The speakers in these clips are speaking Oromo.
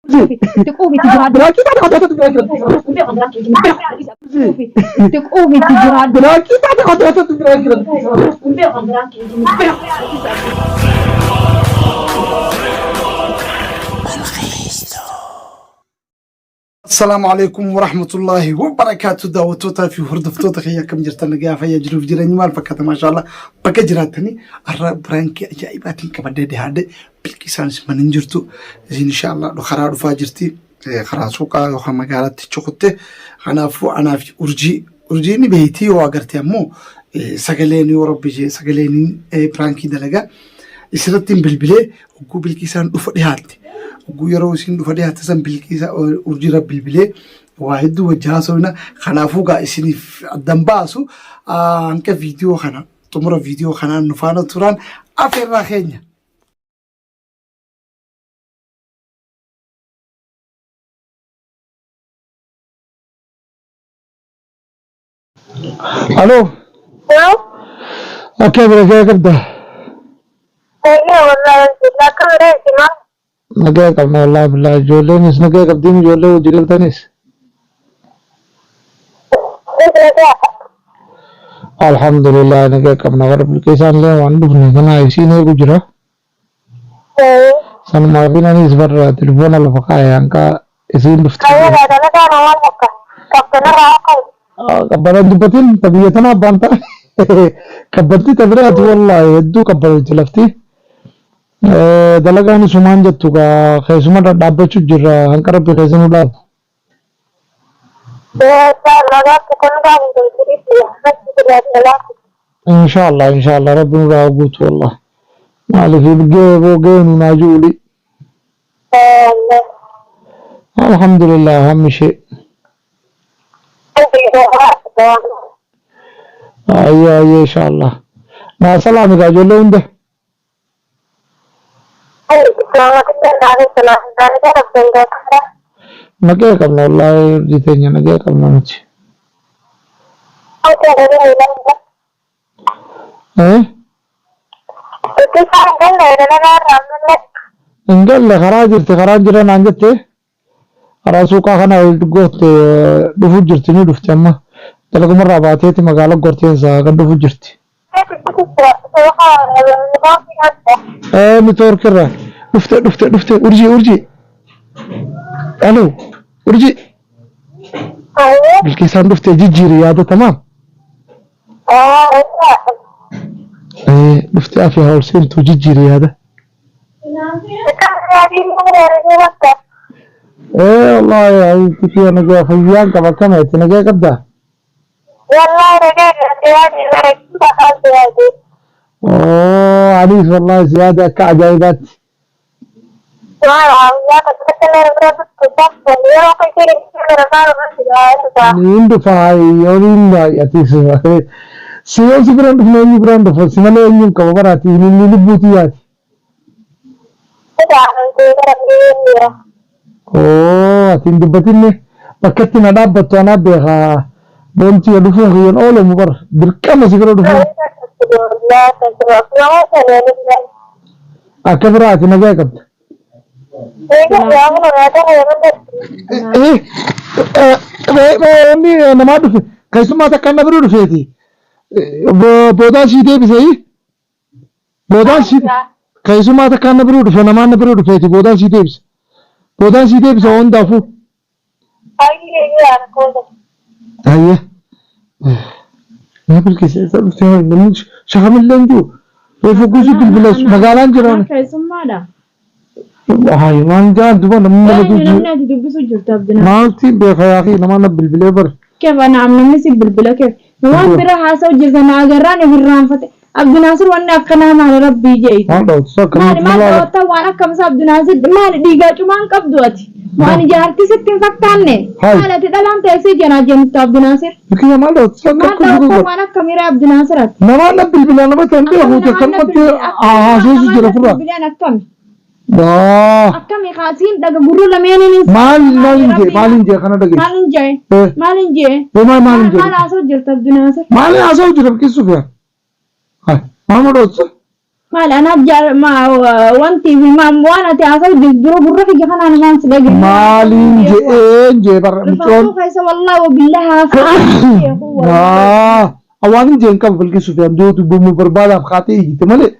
Itti quufitti jiraadhu. Biraakii taate qote qote Itti quufitti jiraadhu. Biraakii taate qote qote biraakii. Assalaamu alaikum warahmatullahi wabarakaatu. Daawwattootaa fi hordoftoota kiyya, akkam jirtan? Nagaa, fayyaa, jiruuf jireenyi maal fakkaata? Maashaallah, bakka jiraattanii. Har'a prankii ajaa'ibaatiin qabadhee dhiyaadhe. Bilqisaanis mana hin jirtu isin, inshaallah karaa dhufaa jirti, karaa suuqaa yookaan magaalaatti cukutte. Kanaafuu anaa fi Urjii, Urjii ni beeyti, yoo agarte ammoo sagaleen, yoo rabbi jee sagaleen prankii dalagaa isirratti hin bilbilee. Hogguu Bilqiisaan dhufa dhiyaatte, hogguu yeroo isiin dhufa dhiyaatte san Bilqiisa Urjiirra bilbilee waa hedduu wajji haasofna. Kanaafuu gaa isiniif addan baasu hanga viidiyoo kana xumura viidiyoo kanaan nu faana turan afeerraa keenya. Aloo. Hello? Akka nagaa qabda. Eeyyee, wallahi akka bireeti maal? Nagaa qabna, wallaahi billaahi, ijoolleenis nagaa qabdiin, ijoollee wajji galtanis. Alhamdulillah, nagaa qabna. Warra Bilqiisaan illee waan dhufne kana isiin eegu jira. Sanumaaf anis barra telefoona lafa kaa'e hanqa isiin dhufte. Qabbanaan dubbatin, ta biyya tanaa abbaan ta'a. Qabbantii ta biraati, wallaahi hedduu qabbanootti lafti. Dalagaan isumaan jettu gaa keessuma dhadhaabbachuu jirra hanqa rabbi keessa nu dhaabu. Inshallah, inshallah, rabbi nurraa guutu wallah. Maaliif gee boo gee nu naa ji'uli. Alhamdulillah, hammi ishee. Ayyee ayyee, inshallah. Naa salaami gaa ijoollee hunda. Nagaya qabna, wallaahi hojii teenya nagaya qabna nuti. Eh? Hin galle, karaa jirti, karaan jira naan jette. Karaa suuqaa kana gootte dhufu jirti, ni dhufti amma. Dalagumarraa baateeti magaala gorteensa kan dhufu jirti. Eh, network irraa. Dhufte, dhufte, dhufte, Urjii, Urjii. Alo, Urjii. Bilqiisaan dhufte, jijjiiri yaada, tamaam. Eh, dhufte, afi haa ol seentu, jijjiiri yaada. Eh, wallahi habibti kiyya, nagaa fayyaan qaba. Akkam ati, nagaa qabdaa? Oh, anis wallahi si yaada akka ajaa'ibaatti. Niin dhufa, yooniin atis si yoon si biraan dhufne eenyu biraan dhufa? Si malee eenyuun qaba baraati, inni lubbuutii yaati. Oo, ati hin dubbatinne, bakka itti na dhaabbattu anaa beekaa. Boontii dhufuun kiyyan oolamu bar, dirqama si bira dhufuun. Akka biraa ati nagaa qabda. Inni namaa dhufe, keessummaa takka na bira dhufeeti. Boodaan sii deebisee, boodaan sii keessummaa takka na bira dhufe, namaan na bira dhufeeti, boodaan sii deebisa. Boodaan sii deebisa hundaafuu. Hayyee. Mee Bilqis, eessa dhuftee? Namni shakamillee hin jiru. Reefu gosi bilbila magaalaan Ana jiran. keessummaadha. Hayi, maal jaan duba namni nama Eenyu duuti. namni ati dubbisu jirtu, Abdinaasir? Maalti beeka yaaqii, namaa na bilbilee bar. Keef ana am namni si bilbila keef. Waan bira haasa'u jirta na agarraan of irraanfate. Abdinaasir, wanni akkanaa maali, rabbii jeeti? Maal dhawatu sakka? Maali, maal dhawattaa waan akkamisa, Abdinaasir? Maali, dhiigaa cumaan qabdu ati? Waan jaartii sitti hin fakkaanne. Hayi. Maali ati dhalaan teessee janaa jentu, Abdinaasir? Bikiya, maal dhawatu sakka? Maal dhawattaa waan akkamiira, Abdinaasir, ati? Namaa na bilbila, nama tan beeku Akkami namaan na akkanumatti bilbile? Akkami haasawuu namaan jira na furraa. bilbileen akkami? Waa. Akkami kaasiin dhaga gurra lameeniin hin Maal maal hin jee, maal hin jee kana dhageessu? Maal hin jee? Eh. Maal hin jee? Eh, maal maal hin jee? Maal haasa'u jirta, Abdinaasir? Maal haasawuu jira Bilqis Sufiyaan? Hayi, maal ma dhawatu? Maal anaaf wanti fi waan ati haasa'u dura gurra kiyya kanaan waan si dhageenye. Maaliin je'een jee bara mucoon. Rifaatuu keessa wallaahi wabillaahi haasa'aa. Haa waan hin jeen qabu Bilqii Sufiyaan duu dubbamuu barbaadaaf kaatee iyyite malee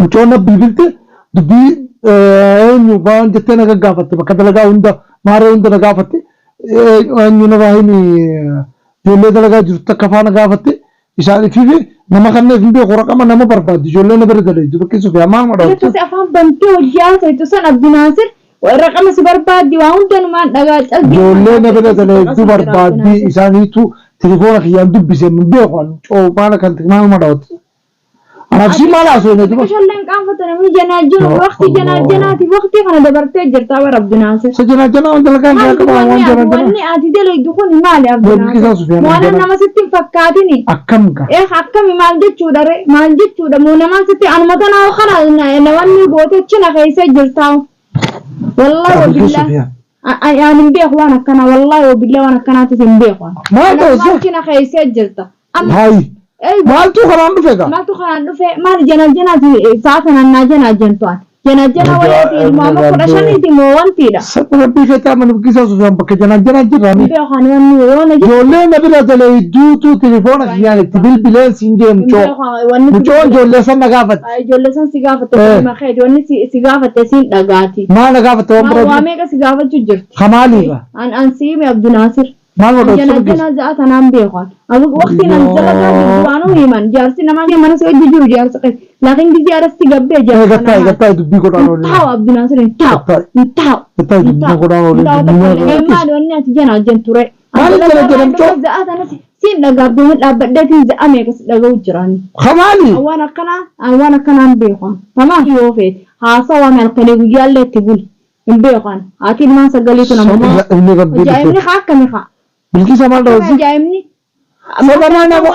mucoon na bilbilte dubbii eenyu waan jettee na gaggaafatte bakka dalagaa hunda maaree hunda na gaafatte eenyu narraa himi ijoollee dalagaa jirtu takka faana gaafatte Isaan ififi nama kanneef hin beeku raqama nama barbaaddi ijoollee na bira dalaydu Bilqii Sufiyaan maal ma dhawattu. Akkasi afaan bantee hojii haasaytu san Abdinaasir raqama si barbaaddi waa hundanumaan dhagaa cal Ijoollee na bira dalaydu barbaaddi isaaniitu telefoona kiyyaan dubbise hin beeku an coomaana kan maal ma dhawattu. Anaaf si maal haasofne duba. Xiqqisholleen qaanfata namni janaajjanu Ya waqtii Allah. janaajjanaati waqtii kana dabartee jirta bara Abdinaasir. Sa janaajjanaa waan dalagaa hin Maal qaba waan wanni ati janaajjanaa. wanni ati dalaydu kun maali Bilqisaa Abdinaasir? Sufiyaan Moonan jana nama sitti hin fakkaatini. akkam ka. Eh akkami maal jechuudha re maal jechuudha moo namaan sitti anuma tanaa kana namanni goote china keessa jirtaa. Wallahi Bilqii wabillah Sufiyaan. ani hin beeku waan akkanaa wallahi wabillah waan akkanaatis hin beeku. Maal ta'u Maal china keessa jirta. Amma Hayi. eh Maaltu karaan dhufe gaa? maaltu kanaan dhufe maal jana janaati sa'a kanaan naa janaa jentu ati. Jana jana wayiiti ilmoo amma 15ti moo wantiidha. Sabba rabbii keetti amma Bilqisaa Sufiyaan bakka janaa janaa jirra mi. Hin beeku ani wanni yoo na jettu Ijoollee na bira dalayduutu telefoona kiyyaan itti bilbileen siin jee hin mucoo. beeku wanni si Mucoon ijoollee san na gaafatte. Ijoollee san si gaafatte Eh. kun keeti wanni si gaafatte siin dhagaati. Maal na gaafatte waan Maal bira waa meeqa si gaafachuu jirti? Kamaaliifa. An si hime Abdinaasir. Maal An godha jana obsa jana za'a tanaan beeku an. Abu waqtiin an dalagaa jiru duraanuu himan jaarsi namaa mana si hojii jiru jaarsi qees. Laakiin gizee arasti gabbee jaarsa Gattaa'e namaa. gattaa'e dubbii godhaan Hin oolii. taa'u Abdinaasir hin taa'u. Gattaa'e Hin taa'u. gattaa'e Hin dubbii taa'u. godhaan Hin oolii taa'u dubbii takka illee. maal Maali wanni ati janaa jentu ree. An Maaliif jana dalagaa jedhamtu? irraa za'a tanas siin dhagaabdee dhaabbadheetiin za'a meeqa si dhaga'u jiraan. Kamaali. Waan akkanaa an waan akkanaa hin beeku. Tamaa yoo feete haasawaa halkanii guyyaallee itti buli. Hin beeku an. Haati ilmaan sagalii tun ammoo. Inni rabbii Ajaa'ibni dhufe. haa akkami haa. Bilqisa maal Akkami dhawatti? ajaa'ibni. Sababa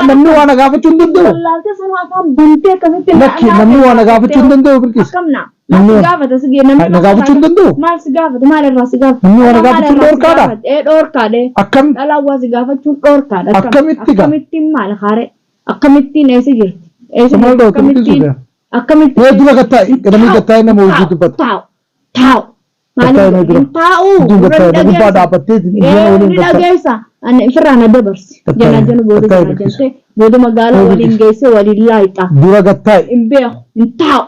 namni waa na gaafachuu hin danda'u. Wallaaltee sanuu afaan bantee akkasitti Lakki namni waa na gaafachuu hin danda'u Bilqisa. Akkam na? Maal si gaafata si gee namni Na gaafachuu hin danda'u. Maal si gaafata maal irraa si gaafata? Namni waa na Maal gaafachuun irraa si dhoorkaadha. gaafata? Ee dhoorkaadha. Akkam Dhalaan waa si gaafachuun dhoorkaadha. Akkam? Akkamitti gaa? Akkamittiin maal haare? Akkamittiin eessa jirti? Eessa Maal jirti? dhawatu Bilqisa Akkamittiin? Sufiyaan? Akkamittiin? Mee dura gattaa'e gadamii gattaa'e nama hojii dubbata. Taa'u taa'u. Gattaa'e Maaliif mee dura. hin taa'u? Dura Gurra gattaa'e ni na gubbaa dhageessa. dhaabbattee iyyana Ee waliin ni gattaa'e. dhageessa. Ani ofirraa na dabarsi. Gattaa'e Jana jana booda gattaa'e jana Bilqisa. jantee booda magaalaa Mee waliin Bilqisa. geessee waliin laayixa. Dura gattaa'e. Hin beeku hin taa'u.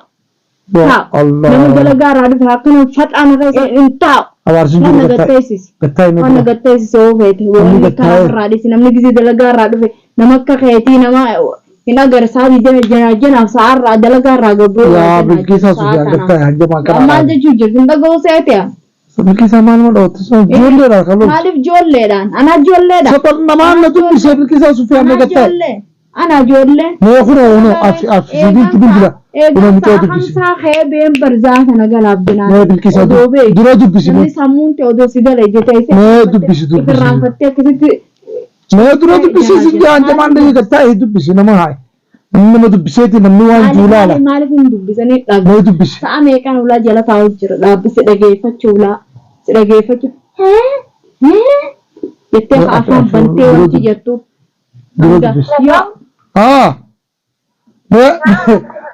Yaa Taa'u. Nama Allah. dalagaa irraa dhufe akkana faxaana keessa hin taa'u. Abaarsi Waan jiru na gattaa'e. gatteessisi. Gattaa'e mee Waan na dura. gatteessise yoo feete. Namni Wanni karaa gattaa'e. irraa dhiisi namni gisee dalagaa irraa dhufe nama akka keetii nama hin agarre sa'a digdama janaaf sa'a irraa dalagaa irraa gabboo Yaa Bilqisaa Sufiyaan gattaa'e hanjamaa kana. Maal jechuu jirti hin dhaga'uu seete. Bilqisaa maal ma dhawattu? Ijoolleedha kan loltu. Maaliif ijoolleedhaan? Anaa ijoolleedha. Sabab namaan na dubbisee Bilqisaa Sufiyaan na Anaa gattaa'e. ijoollee. Anaa ijoollee. Mee kunoo kunoo afi afi sibiilti bilbila. Kunoo Eegaan mucoo sa'a dubbisi. hamsaa ka'ee been barzaa kana galaaf binaa. Mee Bilqisaa Odoo beektu. dura dubbisi mee. Namni sammuun ta'e odoo si gala ija ta'e. Mee dubbisi dubbisi. Irraanfattee akkasitti Mee dura dubbisi si jaan jamaan dhahee gattaa'e dubbisi nama haa'e. Namni nama dubbiseeti namni waan juulaala. Maaliif hin dubbisanii dhagaa. Mee dubbisi. Sa'a meeqaan ulaa jala taa'u jira dhaabbisi dhageeffachuu ulaa si dhageeffachuu hee hee jettee Mee afaan afi- bantee dura wanti dubbisi. jettu. Dura dubbisi. Yoo Haa. Mee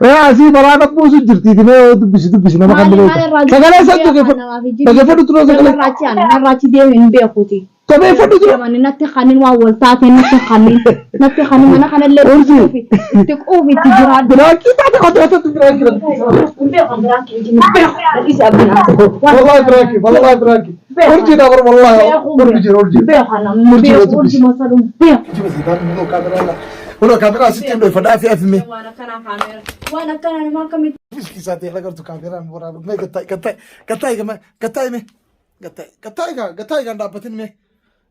mee asii balaa dhabbuusu jirtiiti mee dubbisi dubbisi nama kan maali biroo. maal irraa Sagalee san dubbisuu namaaf hin jiru. dhageeffadhu turoo sagalee. Narraa achi ana narraa achi deemu hin beekuti. Jabeeffadhu dura. Deemani natti kanin waan wal taate natti kanin natti kanin mana kanallee Urjii. itti quufi itti jiraadhu. Biraakii taate qote qote biraakii. Hin beeku biraakii hin beeku. Isa abdinaa. Wallahi biraakii wallahi biraakii. Urjii dabar wallahi urjii jira urjii. Beeku ana Urjii beeku dubbisi. urjii masalu beeku. Kunoo kaameraa asitti hin dhoyfadha afi afi mee. Waan akkanaa kaameera. Waan akkanaa nama akkamitti. Bilqisaa ta'e lagartu kaameraan waraabaa mee gattaa'e gattaa'e gattaa'e mee gattaa'e mee. Gattaa'e gattaa'e gaa gattaa'e gaa hin dhaabbatin mee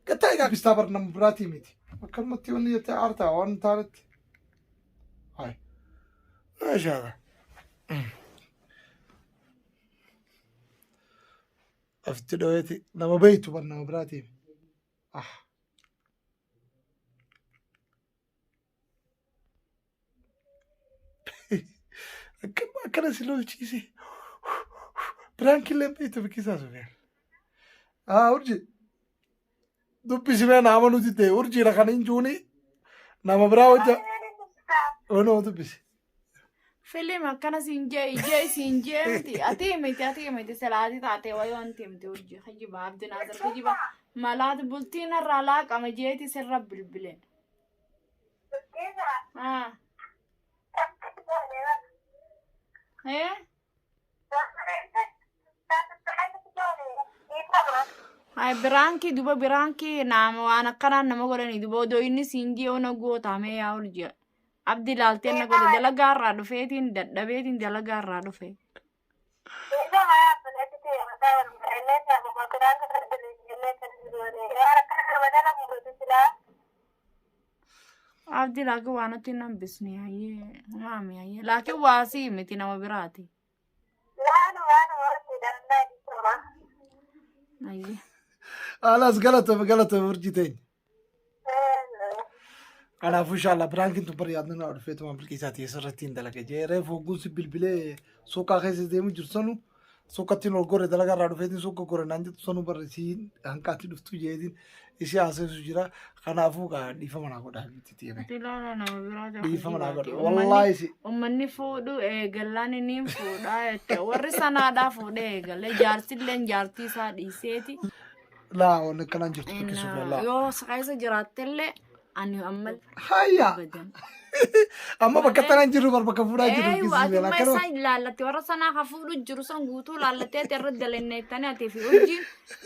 gattaa'e gaa bistaa bar nama biraatii miti akkanumatti wanni jettee aartaa waan hin taanetti. Hayi maashaala. Ofitti dhoweeti nama beeytu bar nama biraatii. Ah. Akkam akkana si lolchiise. Piraankillee beektu bikkisaa Sufiyaan. Haa urji. Dubbisi mee na amanuu didde urjiidha kan hin juuni nama biraa hojja. Onoo dubbisi. Filim akkana siin jee ijee siin jee miti ati miti ati miti silaati taate wayii wanti miti urjii kijiba Abdi Naasir kijiba malaati bultiin irraa laaqama jeeti sirra bilbileen. Ah. Eh? Ay biraankii duba biraankii nama waan akkanaan nama godhanii duba odoo inni siin jee ona gootamee yaa urjii. Abdi laaltee na godhe dalagaa irraa dhufeetiin dadhabeetiin dalagaa irraa dhufe. Abdi laakiin waan nutti hin hambisne hayyee maami hayyee laakiin waasii miti nama biraati. Hayyee. Alaas galatoomi galatoomi urjii teenya. Kanaafuu inshallah piraankiin tun bari yaadni naa dhufeetuma bilqiisaati asirratti hin dalaga jee reefu hogguun si bilbilee suuqaa keessa deemu jiru sanu suuqattiin ol gore dalagaa irraa dhufeetiin suuqa gore naan jettu sanu barri si hanqaatti dhuftu jeetiin isii haasofsu jira. Kanaafuu gaa dhiifama naa godhaa miti tiime. Ilaala nama biraa Dhiifama naa godha. ta'e Wallaahi si. Uummanni fuudhu eegallaan inni hin fuudhaa jette warri sanaadhaa fuudhee eegalee jaarsilleen jaartii isaa dhiiseeti. Laa wanni akkanaan jirtu bilqisuuf wallaahi. Yoo keessa jiraattellee ani amma Hayya. badan. Amma bakka tanaan jirru bar bakka fuudhaa jirru Eeywa bilqisuuf ati yaalaa ma akkanuma. isaan ilaallatti warra sanaa ka fuudhu jiru san guutuu laallattee ati irra dalayneettani ati fi urjiin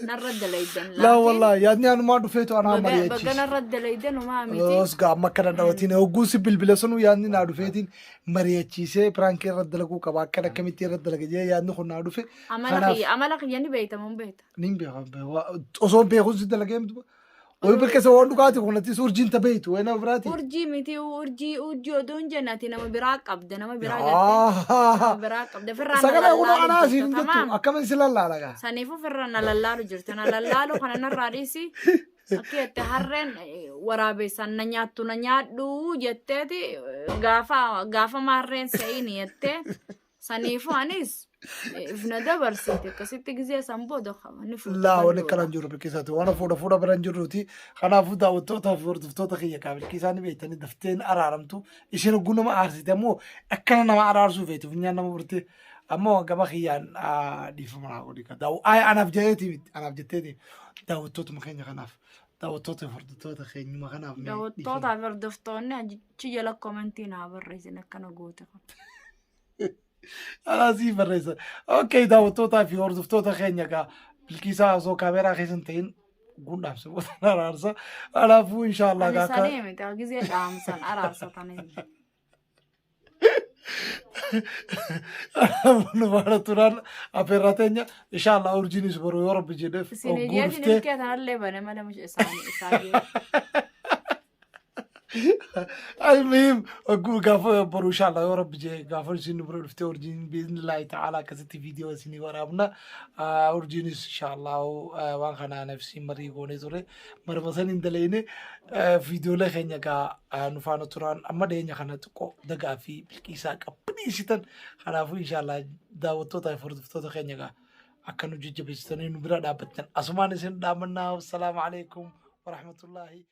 narra dalaydan. Laa wallaahi yaadni anumaa dhufeetu anaa Baga mari'achiisa. narra dalaydan homaa miti. Os gaa amma akkana dhawatiin hogguun si bilbila sunu yaadni naa dhufeetiin mari'achiisee piraankii irra dalaguu qaba akkana akkamitti irra dalaga jee yaadni kun naa dhufe. Amala Kanaaf kiyya amala kiyya ni beekta moo hin beekta? nin beeka osoo beekuun si dalagee miti. Wayi bilkeessa waan dhugaati kun ati urjiin tabeetu wayi nama biraati. Urjii miti urjii urjii odoo hin jenne ati nama biraa qabda nama biraa gartee nama biraa qabda ofirraa na Sagalee kun lallaalu anaa jirta siin jettu tamaam. akkamiin si lallaala gaa. Saniif ofirraa na lallaalu jirta na lallaalu kana narraa dhiisi. Akka jette harreen waraabessaan na nyaattu na nyaadhu jetteeti gaafa gaafa maarreen se'ini jettee saniifuu anis if na dabarsite akkasitti gizee san booda ni fuudha Laa wani bal'oodha. akkanaan jiru bilqisaati waan fuudha fuudha bira hin jirruuti. Kanaafuu daawwattootaa fi hordoftoota kiyya kaa bilqisaa ni beektanii dafteen araaramtu. Isheen hogguu nama aarsite ammoo akkana nama araarsuu feeti funyaan nama burte. Ammoo gama kiyyaan dhiifama naa godhi. Anaaf jedheeti miti anaaf jetteeti daawwattootuma keenya kanaaf daawwattoota fi hordoftoota keenyuma kanaaf mee dhiifama. Daawwattootaa fi hordoftoonni achi jala komentii naa barreessin akkana goote kun. Alaasii barreessa. Okay, daawwattootaa fi hordoftoota keenya egaa bilqiisaa osoo kaameeraa keessa hin ta'in gundhaamsa booda araarsa. Kanaafuu inshaallah Ani egaa akka sanii miti gizee dhaamsan araarsatanii. nu faana turaan affeerraa teenya inshaallah urjiinis boru yoo rabbi jedheef Isin hogguu ijjeetiin dhuftee ilkee tanallee bane malee mucaa isaanii isaanii. Almuhim hogguu gaafa boru inshallah yoo rabbi jee gaafa isin nu bira dhuftee urjiin biiznillaahi ta'ala akkasitti viidiyoo isinii waraabna. Urjiinis inshallah waan kana nafsi marii goonee ture marma san hin dalayne viidiyoolee keenya gaa nu faana turaan amma dhiyeenya kana xiqqoo dagaa fi bilqiisaa qabbaneessitan kanaafuu inshallah daawwattootaa fi hordoftoota keenya gaa akka nu jajjabeessitanii nu bira dhaabbattan asumaan isin dhaamannaa. Assalaamu alaikum warahmatullaahi.